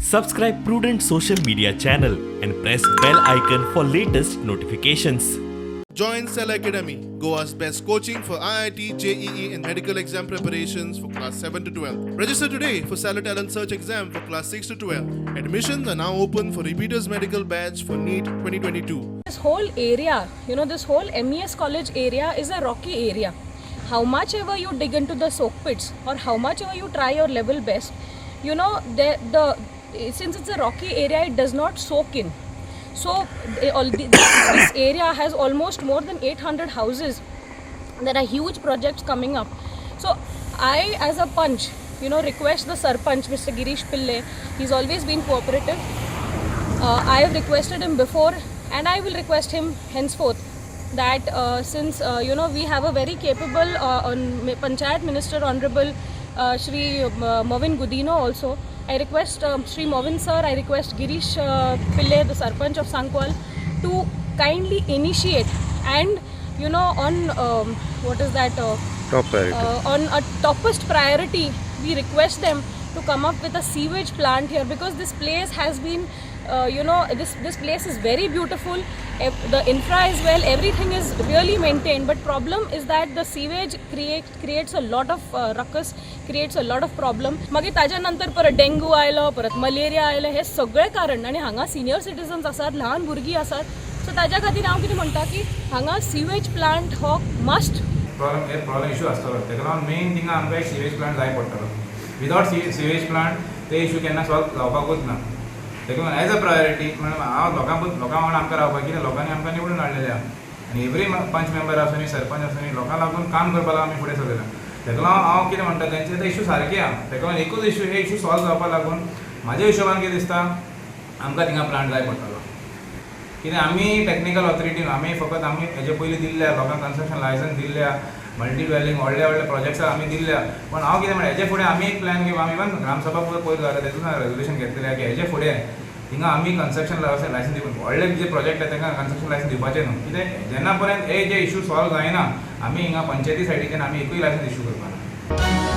Subscribe Prudent Social Media channel and press bell icon for latest notifications. Join Cell Academy, Goa's best coaching for IIT, JEE, and medical exam preparations for class 7 to 12. Register today for Stellar Talent Search exam for class 6 to 12. Admissions are now open for repeaters medical batch for NEET 2022. This whole area, this whole MES College area is a rocky area. How much ever you dig into the soak pits or how much ever you try your level best, the since it's a rocky area, it does not soak in. So this area has almost more than 800 houses. There are huge projects coming up. So I, as a panch, request the sarpanch, Mr. Girish Pillai. He's always been cooperative. I have requested him before and I will request him henceforth that since we have a very capable Panchayat Minister, Honorable Shri Mauvin Godinho also, I request Shri Mauvin sir, I request Girish Pillai, the Sarpanch of Sancoale, to kindly initiate and on what is that Top priority. On a topest priority, we request them to come up with a sewage plant here, because this place has been this place is very beautiful. The infra is well, everything is really maintained, but problem is that the sewage creates a lot of ruckus, creates a lot of problem. मागीर ताज्या नंतर परत dengue आयलो, परत malaria आयलो. हे सगळें कारण आनी हांगा सिनियर सिटीजन्स आसात, ल्हान भुरगीं आसात. सो ताज्या खातीर हांव कितें म्हणटा की हांगा सिवेज प्लांट हो मस्ट प्रॉब्लम, हे प्रॉब्लम इशू आसतलो. तेका लागून मेन थिंगा आमकां एक सिवेज प्लांट जाय पडटलो. विदावट सिवेज प्लांट ते इशू केन्ना सॉल्व जावपाकूच ना. तेका लागून एज अ प्रायोरिटी म्हणून हांव लोकां वांगडा आमकां रावपाक, कित्याक लोकांनी आमकां निवडून हाडलेले आहा आनी एवरी पंच मेंबर आसूं, सरपंच आसूं, लोकां लागून काम करपाक लागून आमी फुडें सरलेले. तेका लागून हांव कितें म्हणटा, तेंचे ते इशू सारके आहा. तेका लागून एकूच इशू, हे इशू सॉल्व जावपाक लागून म्हाज्या हिशोबान कितें दिसता, आमकां थिंगा प्लांट जाय पडटलो. कित्याक आमी टॅक्निकल ऑथॉरिटी, आमी फकत आमी हेजे पयलीं दिल्ले लोकांक कन्स्ट्रक्शन लायसन्स दिल्ल्या, मल्टी ड्वेलिंग व्हडले व्हडले प्रोजेक्ट्सां आमी दिल्ल्या. पण हांव कितें म्हणटा, हेजे फुडें आमी एक प्लॅन घेवन आमी इवन ग्रामसभा पयर जाल्या तेतून रेजोल्युशन घेतलेलें की हेजे फुडें हिंगा आमी कन्स्ट्रक्शन लायसन्स दिवप, व्हडले जे प्रोजेक्ट आहा तांकां कन्स्ट्रक्शन लायसन्स दिवपाचें न्हू. कित्याक जेन्ना पर्यंत हे जे इशू सॉल्व जायना, आमी हिंगा पंचायती सायडीच्यान आमी एकूय लायसन्स इशू करपाना.